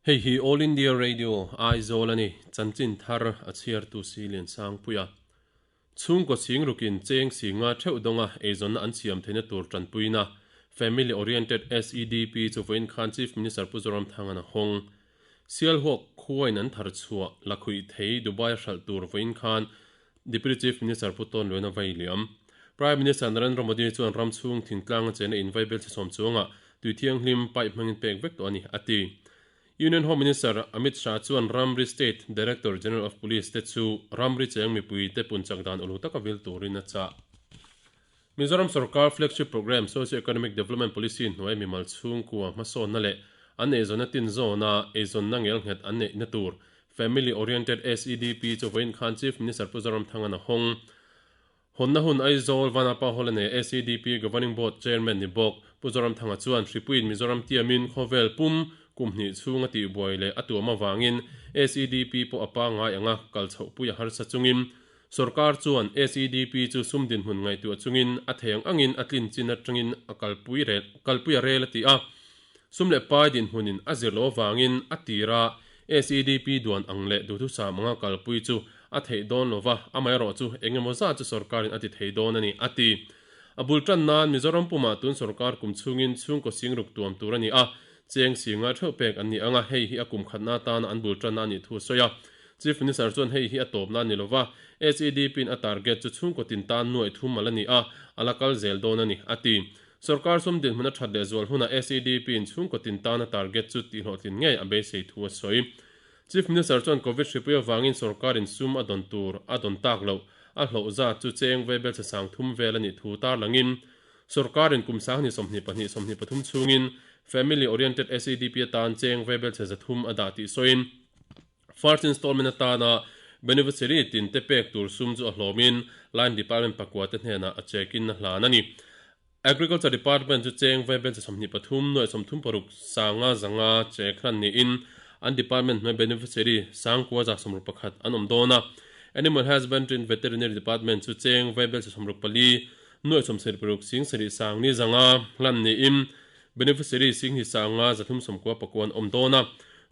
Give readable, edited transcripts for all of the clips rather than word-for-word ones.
Hei hi All India Radio, Aizawl a ni, chanchin thar a chhiartu si Liansangpuia. Chhungkaw chhingrukin cheng singa theuh dawnga eizawnna an siam theihna tur tanpuina Family Oriented SEDP chu vawiin khan Chief Minister Pu Zoramthanga'n a hawng. Sialhawk khuain an thar chhuah la khuih thei Dubai a hralh tur vawiin khan Deputy Chief Minister Pu Tawn Luaina vai liam. Prime Minister Narendra Modi chuan ram chhung thingtlang a chena invai bel chhe sawm chuangah tui thianghlim pipe hmangin pek vek tawh a ni, a ti. Union Home Minister Amit Shah chuan ramri State Director General of Police te chu ramri cheng mipui te pun chak dan ulu taka vil turin a chah. Mizoram sorkar flagship programme Socio-Economic Development Policy hnuai mimal chhungkua hmasawnna leh an eizawnna tin zawna eizawnna ngelnghet an neihna tur Family Oriented SEDP chu vawiin khan Chief Minister Pu Zoramthanga'n a hawng. Hawnna hun Aizawl Vanapa Hall a nei SEDP Governing Board Chairman ni bawk Pu Zoramthanga chuan Hripuiin Mizoram tiamin khawvel pum kum hnih chhung a tihbuai leh a tuam avangin SEDP pawh a pangngai anga kal chhohpui a harsa chungin sorkar chuan SEDP chu sum dinhmun ngaihtuah chungin a thei ang angin a tlin chin atangin a kalpui rel kalpui a rel a ti a. Sum leh pai dinhmunin a zir loh avangin a tira SEDP duan ang leh duhthusam anga kalpui chu a theih dawn lo va, amaherawh chu eng emaw zat chu sorkarin a ti thei dawn a ni, a ti. A bul tan nan Mizoram pumah tun sorkar kum chhungin chhungkaw singruk tuam tur a ni a, cheng singa theuh pek an ni ang a, hei hi a kum khatna atana an bul tanna a nih thu a sawi a. Chief Minister chuan hei hi a tawpna a ni lo va, SEDP-in a target chu chhungkaw tin tan nuaih thum mal a ni a, a la kal zel dawn a ni, a ti. Sorkar sum dinhmun a that leh zual hunah SEDP-in chhungkaw tin tana target chu tihhlawhtlin ngei a beisei thu a sawi. Chief Minister chuan Covid hripui avangin sorkarin sum a dawn tur a dawn tak loh a hlauh zat chu cheng vei belchhe sang thum vel a nih thu tarlangin sorkarin kum sanghnih 22 23 chhungin Family Oriented SEDP atan cheng vei belchhe 300 a dah tih sawiin First Installment atana beneficiary tin te pek tur sum chu a hlawmin Line Department pakua te hnenah a check in a hlan a ni. Agriculture Department chu cheng vai bench 23 nuaih 36 sanga zanga che khran niin an department hnuai beneficiary sangkua za 61 an awm dawn a. Animal Husbandry and Veterinary Department chu cheng vai bench 64 nuaih 76 sing sarih sang ni zanga hlan niin beneficiary sing hi sanga 390 pakua an awm dawn a.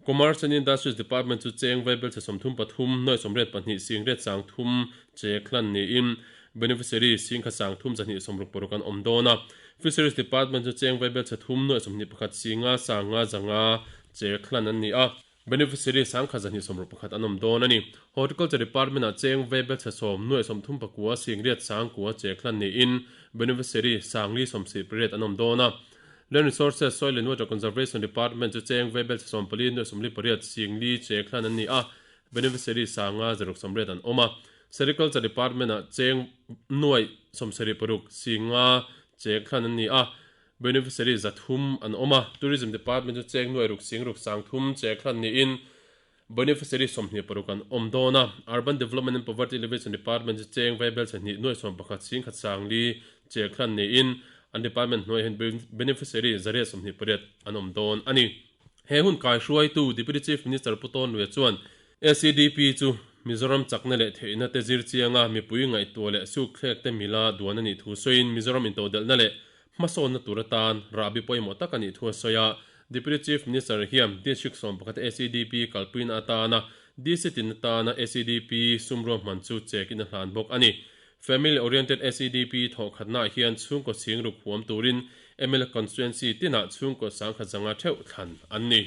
Commerce and Industries Department chu cheng vai belchhe 33 nuaih 82 sing riat sang thum che khlan niin Beneficiary singkha sang thum zahnih 66 an awm dawn a. Fisheries Department chu cheng vaibel chhe thum nuaih 21 singa sanga zanga che khlan an ni a. Beneficiary sangkha zahnih 61 an awm dawn a ni. Horticulture Department ah cheng vaibel chhe sawm nuaih 39 sing riat sang kua che khlan niin Beneficiary sangli 78 an awm dawn a. Land Resources, Soil and Water Conservation Department chu cheng vaibel chhe 14 nuaih 48 singli che khlan an ni a. Beneficiary sanga zaruk 80 an awm a. Sericulture Department-ah cheng nuaih 76 singa cheng hlan an ni a, beneficiary 300 an awm a. Tourism Department chu cheng nuaih ruk sing ruk sang thum cheng hlan niin beneficiary 26 an awm dawn a. Urban Development and Poverty Alleviation Department chu cheng vaibel chhe hnih nuaih 11 sing khat sang li cheng hlan niin an department hnuaiah hian beneficiary 128 an awm dawn a ni. He hun kaihruaitu Deputy Chief Minister Pu Tawn Luia chuan SEDP chu Mizoram chakna leh theihna te zir chianga mipui ngaihtuah leh sukthlek te mila duan a nih thu sawiin Mizoram intodelhna leh hmasawnna tur atan rahbi pawimawh tak a nih thu a sawi a. Deputy Chief Minister hian District 11 SEDP kalpuina atana DC tin atana SEDP sum ruahman chu check in a hlan bawk a ni. Family Oriented SEDP thawhkhatnaah hian chhungkaw chhingruk huam turin mla Constituency tinah chhungkaw sangkhat zanga theuh thlan an ni.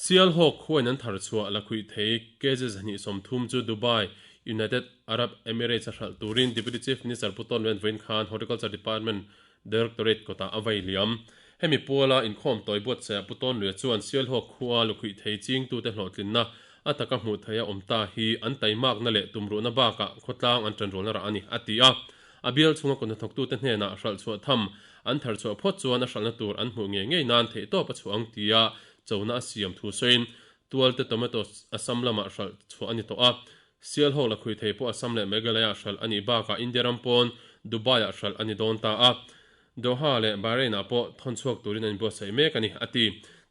Sialhawk khuain an thar chhuah la khuih thei kg 230 chu Dubai, United Arab Emirates a hralh turin Deputy Chief Minister Pu Tawn Wen vawiin khan Horticulture Department Directorate kawtah a vai liam. Hemi puala inkhawm tawi buatsaih Pu Tawn Luia chuan Sialhawk khua lukhuih thei chingtute hlawhtlinna a taka hmuh theih a awm ta hi an taimakna leh tumruhna bakah khawtlang an tanrualna rah a ni, a ti a. A bial chhunga kut hnathawktute hnenah hralh chhuah tham an thar chhuah phawt chuan a hralhna tur an hmuh ngei ngei nan theihtawp a chhuah ang tia chona a siam thu sawiin tualte tomato Assam lamah hralh chhuah a ni tawh a. Sialhawk la khui thei pawh Assam leh Meghalaya hralh a nih bakah India ram pawn Dubai-ah hralh a ni dawn ta a. Doha leh Bahrain-ah pawh thawn chhuak turin an inbuatsaih mek a ni, a ti.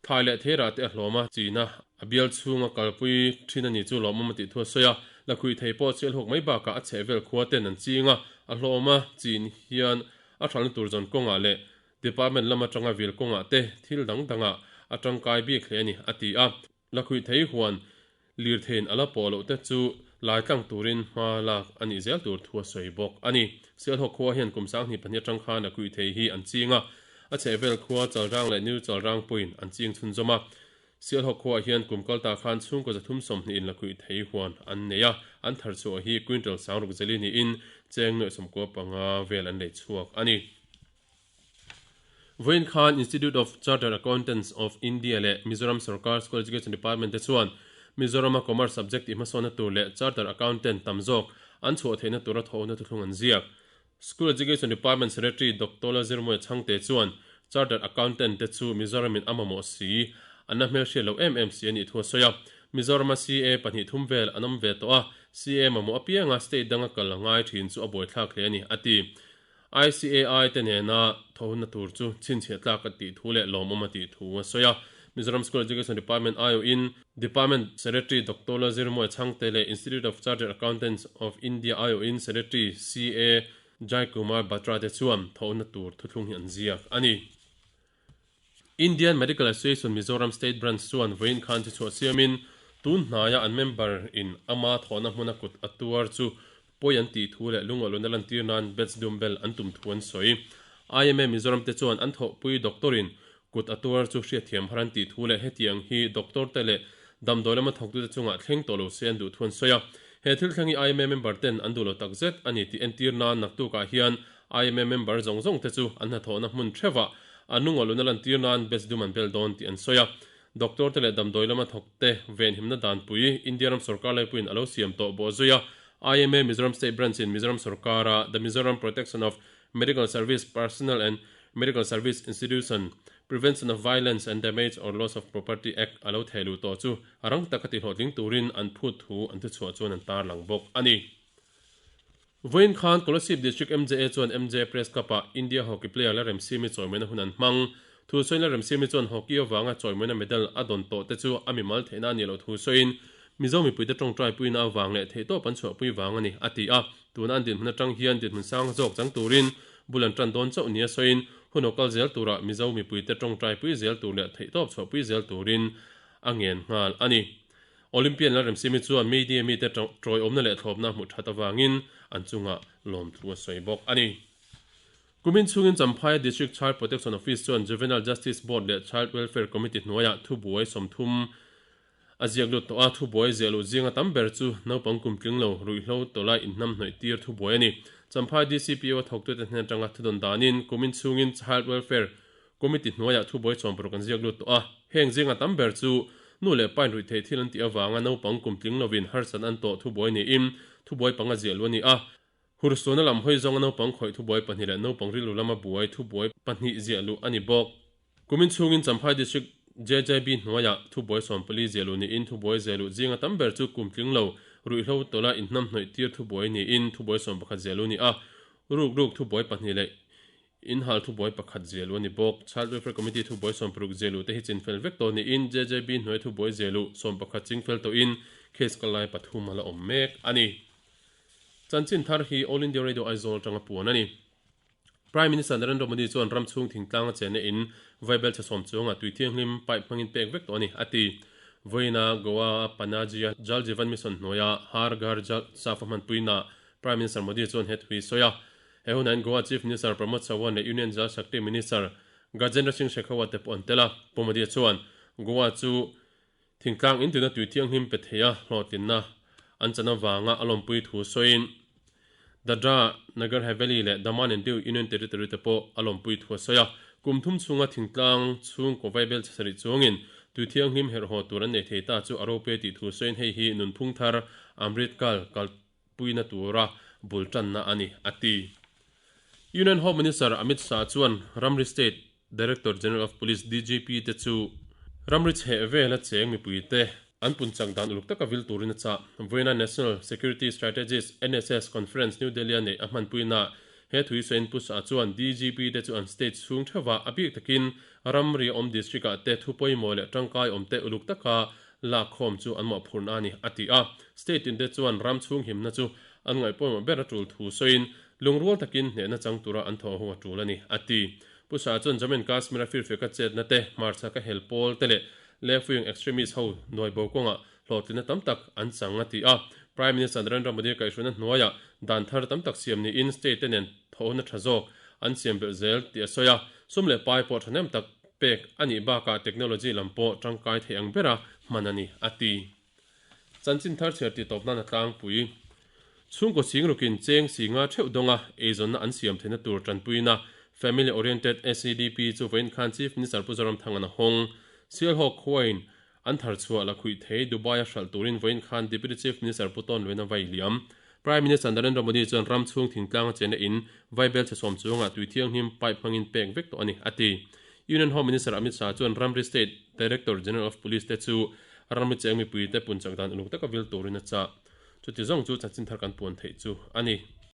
Thlai leh theirah te a hlawm a, china a bial chhunga kalpui thin a ni chu lawmawm a tih thu a sawi a. La khui thei pawh Sialhawk mai bakah a chhehvel khua ten an ching a, a hlawm a chin hian a hralhna tur zawn kawngah leh Department lam atanga vil kawngah te thil dang dangah a tangkai bik hle a ni, a ti a. Lakhuihthei huan lirtheiin a la pawh loh te chu lai tlang turin hma lak a nih zel tur thu a sawi bawk a ni. Sialhawk khua hian kum 2002 atang khan lakhuihthei hi an ching a, a chhehvel khua Chalrang leh New Chalrang pawhin an ching chhunzawm a. Sialhawk khuaah hian kum kal ta khan chhungkaw 320 in lakhuihthei huan an nei a, an thar chhuah hi quintal 6000 zeli niin cheng nuaih 95 vel an lei chhuak a ni. Vawiin khan Institute of Chartered Accountants of India leh Mizoram Sarkar School Education Department te chuan Mizorama Commerce subject tih hmasawnna tur leh Chartered Accountant tam zawk an chhuah theihna tura thawhna thuthlung an ziak. School Education Department Secretary Doctor Lalzirmawia Chhangte chuan Chartered Accountant te chu Mizoramin a mamawh si, an la hmelhriat loh em em si a nih thu a sawi a. Mizorama CA pahnih thum vel an awm ve tawh a, CA mamawh apianga state danga kal a ngai thin chu a buaithlak hle a ni, a ti. ICAI te nena thawhna tur chu chhinchhiah tlak a tih thu leh lawmawm a tih thu a sawi a. Mizoram School Education Department aiawhin Department Secretary Doctor Lalzirmawia Chhangte leh Institute of Chartered Accountants of India aiawhin Secretary CA Jaikumar Batra te chuan thawhna tur thuthlung hi an ziak a ni. Indian Medical Association Mizoram State Branch chuan vawiin khan chi chhuah siamin tun hnaia an member in ama thawhna hmuna kut a tuar chu pawi an tih thu leh lungawluna lantir nan bets dumbbell an tum thu an sawi. IMA Mizoram te chuan an thawhpui doctor in kut a tuar chu hriatthiam har an tih thu leh hetiang hi doctor te leh damdawi lama thawktute chungah thleng tawh lo se an duh thu an sawi a. He thil thleng hi IMA member ten an duh lo takzet a ni tih entir nan naktukah hian IMA member zawng zawng te chu an hnathawhna hmun theuhah an lungawluna lantir nan bets dum an bel dawn tih an sawi a. Doctor te leh damdawi lama thawk te venhimna danpui India ram sorkar laipuiin a lo siam tawh bawh zui a. IMA Mizoram State Branch in Mizoram sorkara The Mizoram Protection of Medical Service Personnel and Medical Service Institution, Prevention of Violence and Damage or Loss of Property Act a lo theh luh tawh chu a rang taka tihlawhtling turin an phut thu an thuchhuah chuan an tarlang bawk a ni. Vawiin khan Kolasib District MJA chuan MJ Press Cup-ah India hockey player Lalremsiami chawimawina hun an hmang. Thu sawiin Lalremsiami chuan hockey avanga chawimawina medal a dawn tawh te chu a mimal theihna a nih loh thu sawiin Mizo mipuite tawngtai puina avang leh theihtawp an chhuahpui vang a ni, a ti a. Tuna an dinhmun atang hian dinhmun sang zawk chang turin bul an tan dawn chauh nia sawiin hun aw kal zel turah Mizo mipuite tawngtai pui zel tur leh theihtawp chhuahpui zel turin a ngen nghal a ni. Olympian Lalremsimi chuan media mite tawiawmna leh thlawpna hmuh that avangin an chungah lawmthu a sawi bawk a ni. Kumin chhungin Champhai District Child Protection Office chuan Juvenile Justice Board leh Child Welfare Committee hnuaiah thubuai 30 a ziak lut tawh a, thubuai ziah luh zinga tam ber chu naupang kum tling lo ruihhlo tawla inhnamhnawih tir thubuai a ni. Champhai DCPO a thawktute hnen atanga thudawn danin kumin chhungin Child Welfare Committee hnuaiah thubuai 60 an ziak lut tawh a, heng zinga tam ber chu nu leh pain ruih theih thil an tih avanga naupang kum tling lovin harsat an tawh thubuai niin thubuai panga ziah luh a ni a. Hursuana lam hawi zawnga naupang khawih thubuai pahnih leh naupang rilru lama buai thubuai pahnih ziah luh a ni bawk. Kumin chhungin Champhai District JJB hnuaiah thubuai 14 ziah luh niin thubuai ziah luh zinga tam ber chu kum tling lo ruihhlo tawla inhnamhnawih tir thubuai niin thubuai 11 ziah luh a ni a. Ruk ruk thubuai pahnih leh Inhal thubuai pakhat ziahluh a ni bawk. Child Welfare Committee thubuai 60 ziahluh te hi chinfel vek tawh niin JJB hnuai thubuai ziahluh 11 chingfel tawhin case kal lai pathum a la awm mek a ni. Chanchin thar hi All India Radio Aizawl atanga puan a ni. Prime Minister Narendra Modi chuan ram chhung thingtlang a chenna in vaibel chhe sawm chuangah tui thianghlim pipe hmangin pek vek tawh a ni, a ti. Vawiina Goa-a Panaji-a Jal Jeevan Mission hnuaia Har Ghar Jal Safa hmanpuinaah Prime Minister Modi chuan he thu hi sawi a. He hunah hian Goa Chief Minister Pramod Sawant leh Union Jal Shakti Minister Gajendra Singh Shekhawat te pawh an tel a. Pu Modi chuan Goa chu thingtlang intuina tui thianghlim pe thei a hlawhtlinna an chan avanga a lawmpui thu sawiin Dadra Nagar Haveli leh Daman and Diu Union Territory te pawh a lawmpui thu a sawi a. Kum thum chhunga thingtlang chhungkaw vaibel chhasarih chuangin tui thianghlim herh haw tur an nei thei ta chu a rope tih thu sawiin hei hi nunphung thar Amrit Kal kal puina tura bul tanna a ni, a ti. Union Home Minister Amit Shah chuan ramri State Director General of Police, DGP, te chu ramri chheh vela cheng mipuite an pun chak dan uluk taka vil turin a chah. Vawiina National Security Strategist, NSS, Conference New Delhi-a neih a hmanpuinaah he thui sawiin Pu Shah chuan DGP te chu an state chhung theuhah a bik takin ramri awm district-ah te thu pawimawh leh tangkai awmte uluk taka Lakkhawm chu an mawhphurhna a ni, a ti a. State tinte chuan ram chhung himna chu an ngaih pawimawh ber a tul thu sawiin lungrual takin hnehna chang tura an thawh ho a tul a ni, a ti. Pu Shah chuan Jammu and Kashmir-a firfiaka chetna te, hmarchhaka hel pawl te leh left-wing extremist ho nuai bo kawngah hlawhtlinna tam tak an chang a ti a. Prime Minister Narendra Modi kaihhruaina hnuaiah dan thar tam tak siam niin state te nen thawhna tha zawk an siam belh zel tih a sawi a. Sum leh pai pawh thahnem tak pek a nih bakah technology lam pawh tangkai thei ang bera hman a ni, a ti. Chanchin thar chhiar tih tawp nan a tlangpui. Chhungkaw singrukin cheng singa theuh dawnga eizawnna an siam theihna tur tanpuina Family Oriented SEDP chu vawiin khan Chief Minister Pu Zoramthanga'n a hawng. Sialhawk khuain an thar chhuah la khuih thei Dubai-a hralh turin vawiin khan Deputy Chief Minister Pu Tawn Luaina vai liam. Prime Minister Narendra Modi chuan ram chhung thingtlanga chenna in vaibel chhe sawm chungah tui thianghlim pipe hmangin pek vek tawh a ni, a ti. Union Home Minister Amit Shah chuan ramri State Director General of Police te chu ramri cheng mipuite punchak dan uluk taka vil turin a chah. Chuti zawng chu chanchin thar kan puan theih chu a ni.